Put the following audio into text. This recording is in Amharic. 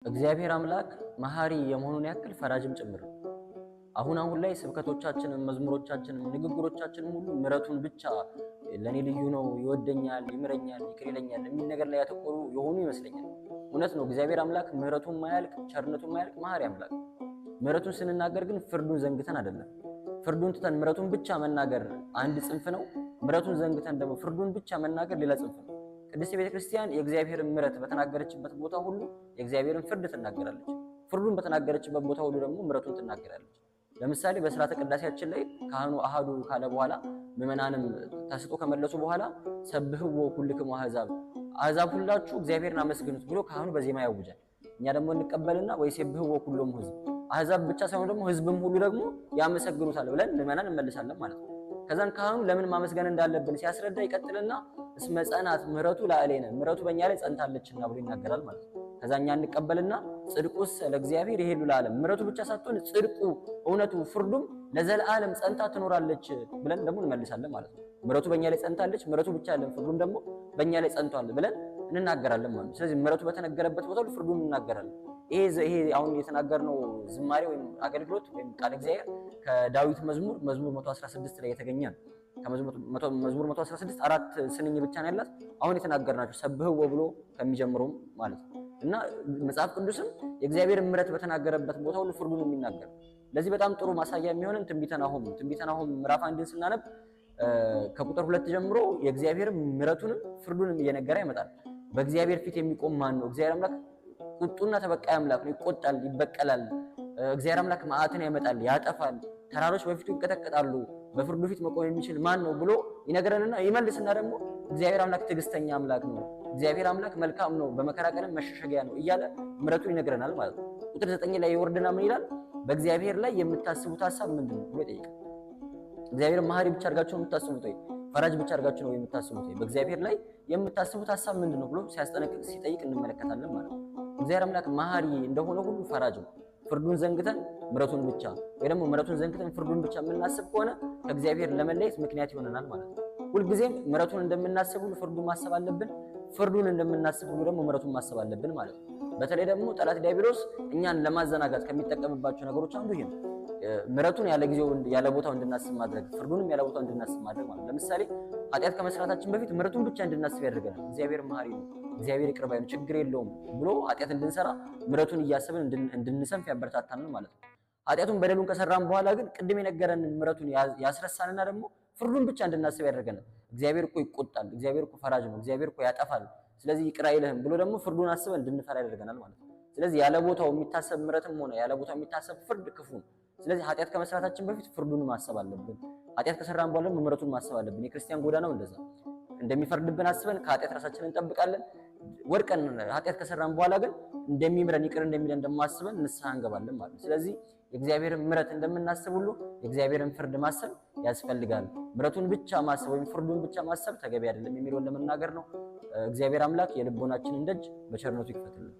እግዚአብሔር አምላክ መሐሪ የመሆኑን ያክል ፈራጅም ጭምር ነው። አሁን አሁን ላይ ስብከቶቻችንም፣ መዝሙሮቻችንም፣ ንግግሮቻችንም ሁሉ ምሕረቱን ብቻ ለኔ ልዩ ነው፣ ይወደኛል፣ ይምረኛል፣ ይቅር ይለኛል የሚል ነገር ላይ ያተኮሩ የሆኑ ይመስለኛል። እውነት ነው። እግዚአብሔር አምላክ ምሕረቱን ማያልቅ፣ ቸርነቱን ማያልቅ መሐሪ አምላክ። ምሕረቱን ስንናገር ግን ፍርዱን ዘንግተን አይደለም። ፍርዱን ትተን ምሕረቱን ብቻ መናገር አንድ ጽንፍ ነው። ምሕረቱን ዘንግተን ደግሞ ፍርዱን ብቻ መናገር ሌላ ጽንፍ ነው። ቅድስት ቤተክርስቲያን የእግዚአብሔርን ምሕረት በተናገረችበት ቦታ ሁሉ የእግዚአብሔርን ፍርድ ትናገራለች። ፍርዱን በተናገረችበት ቦታ ሁሉ ደግሞ ምሕረቱን ትናገራለች። ለምሳሌ በስርዓተ ቅዳሴያችን ላይ ካህኑ አሃዱ ካለ በኋላ፣ ምዕመናንም ተስጦ ከመለሱ በኋላ፣ ሰብህዎ ኩልክሙ አሕዛብ፣ አሕዛብ ሁላችሁ እግዚአብሔርን አመስግኑት ብሎ ካህኑ በዜማ ያውጃል። እኛ ደግሞ እንቀበልና ወይ ሰብህዎ ኩሎሙ ሕዝብ፣ አሕዛብ ብቻ ሳይሆን ደግሞ ሕዝብም ሁሉ ደግሞ ያመሰግኑታል ብለን ምዕመናን እንመልሳለን ማለት ነው። ከዛን ካህኑ ለምን ማመስገን እንዳለብን ሲያስረዳ ይቀጥልና እስመ ጸናት ምሕረቱ ላዕሌነ፣ ምሕረቱ በእኛ ላይ ጸንታለችና ብሎ ይናገራል ማለት ነው። ከዛ እኛ እንቀበልና ጽድቁስ ለእግዚአብሔር ይሄዱ ለዓለም፣ ምሕረቱ ብቻ ሳትሆን ጽድቁ፣ እውነቱ፣ ፍርዱም ለዘላለም ጸንታ ትኖራለች ብለን ደግሞ እንመልሳለን ማለት ነው። ምሕረቱ በእኛ ላይ ጸንታለች፣ ምሕረቱ ብቻ አይደለም ፍርዱም ደግሞ በእኛ ላይ ጸንቷል ብለን እንናገራለን ማለት ነው። ስለዚህ ምሕረቱ በተነገረበት ቦታ ሁሉ ፍርዱን እንናገራለን። ይሄ አሁን የተናገርነው ዝማሬ ወይም አገልግሎት ወይም ቃል እግዚአብሔር ከዳዊት መዝሙር መዝሙር 116 ላይ የተገኘ ነው። ከመዝሙር 116 አራት ስንኝ ብቻ ነው ያላት። አሁን የተናገርናቸው ሰብህዎ ብሎ ከሚጀምረውም ማለት ነው። እና መጽሐፍ ቅዱስም የእግዚአብሔር ምሕረት በተናገረበት ቦታ ሁሉ ፍርዱን የሚናገር። ለዚህ በጣም ጥሩ ማሳያ የሚሆንን ትንቢተ ናሆም፣ ትንቢተ ናሆም ምዕራፍ 1ን ስናነብ ከቁጥር 2 ጀምሮ የእግዚአብሔር ምሕረቱንም ፍርዱንም እየነገረ ይመጣል። በእግዚአብሔር ፊት የሚቆም ማን ነው? እግዚአብሔር አምላክ ቁጡና ተበቃይ አምላክ ነው። ይቆጣል፣ ይበቀላል። እግዚአብሔር አምላክ መዓትን ያመጣል፣ ያጠፋል። ተራሮች በፊቱ ይንቀጠቀጣሉ። በፍርዱ ፊት መቆም የሚችል ማን ነው ብሎ ይነግረንና ይመልስና ደግሞ እግዚአብሔር አምላክ ትዕግስተኛ አምላክ ነው፣ እግዚአብሔር አምላክ መልካም ነው፣ በመከራ ቀንም መሸሸጊያ ነው እያለ ምሕረቱን ይነግረናል ማለት ነው። ቁጥር 9 ላይ ይወርድና ምን ይላል? በእግዚአብሔር ላይ የምታስቡት ሐሳብ ምንድን ነው ብሎ ይጠይቃል። እግዚአብሔር መሐሪ ብቻ አድርጋችሁ ነው የምታስቡት ወይ? ፈራጅ ብቻ አድርጋችሁ ነው የምታስቡት ወይ? በእግዚአብሔር ላይ የምታስቡት ሐሳብ ምንድን ነው ብሎ ሲያስጠነቅቅ፣ ሲጠይቅ እንመለከታለን ማለት ነው። እግዚአብሔር አምላክ መሐሪ እንደሆነ ሁሉ ፈራጅ ነው። ፍርዱን ዘንግተን ምሕረቱን ብቻ ወይ ደግሞ ምሕረቱን ዘንግተን ፍርዱን ብቻ የምናስብ ከሆነ ከእግዚአብሔር ለመለየት ምክንያት ይሆነናል ማለት ነው። ሁልጊዜም ምሕረቱን እንደምናስብ ሁሉ ፍርዱን ማሰብ አለብን። ፍርዱን እንደምናስብ ሁሉ ደግሞ ምሕረቱን ማሰብ አለብን ማለት ነው። በተለይ ደግሞ ጠላት ዲያብሎስ እኛን ለማዘናጋት ከሚጠቀምባቸው ነገሮች አንዱ ይሄ ነው። ምሕረቱን ያለ ጊዜው ያለ ቦታው እንድናስብ ማድረግ፣ ፍርዱንም ያለ ቦታው እንድናስብ ማድረግ ማለት ነው። ለምሳሌ ኃጢአት ከመስራታችን በፊት ምሕረቱን ብቻ እንድናስብ ያደርገናል። እግዚአብሔር መሐሪ ነው፣ እግዚአብሔር ይቅር ባይ ነው፣ ችግር የለውም ብሎ ኃጢአት እንድንሰራ ምሕረቱን እያሰብን እንድንሰንፍ ያበረታታናል ማለት ነው። ኃጢአቱን በደሉን ከሰራን በኋላ ግን ቅድም የነገረንን ምሕረቱን ያስረሳንና ደግሞ ፍርዱን ብቻ እንድናስብ ያደርገናል። እግዚአብሔር እኮ ይቆጣል፣ እግዚአብሔር እኮ ፈራጅ ነው፣ እግዚአብሔር እኮ ያጠፋል፣ ስለዚህ ይቅር አይልህም ብሎ ደግሞ ፍርዱን አስበን እንድንፈራ ያደርገናል ማለት ነው። ስለዚህ ያለ ቦታው የሚታሰብ ምሕረትም ሆነ ያለ ቦታው የሚታሰብ ፍርድ ክፉ ነው። ስለዚህ ኃጢአት ከመስራታችን በፊት ፍርዱን ማሰብ አለብን። ኃጢአት ከሰራን በኋላ ምሕረቱን ማሰብ አለብን። የክርስቲያን ጎዳናው እንደዛ እንደሚፈርድብን አስበን ከኃጢአት ራሳችንን እንጠብቃለን። ወድቀን ኃጢአት ከሰራን በኋላ ግን እንደሚምረን፣ ይቅር እንደሚለን እንደማስበን ንስሐ እንገባለን ማለት ነው። ስለዚህ የእግዚአብሔርን ምሕረት እንደምናስብ ሁሉ የእግዚአብሔርን ፍርድ ማሰብ ያስፈልጋል። ምሕረቱን ብቻ ማሰብ ወይም ፍርዱን ብቻ ማሰብ ተገቢ አይደለም የሚለውን ለመናገር ነው። እግዚአብሔር አምላክ የልቦናችንን ደጅ በቸርነቱ ይክፈትልን።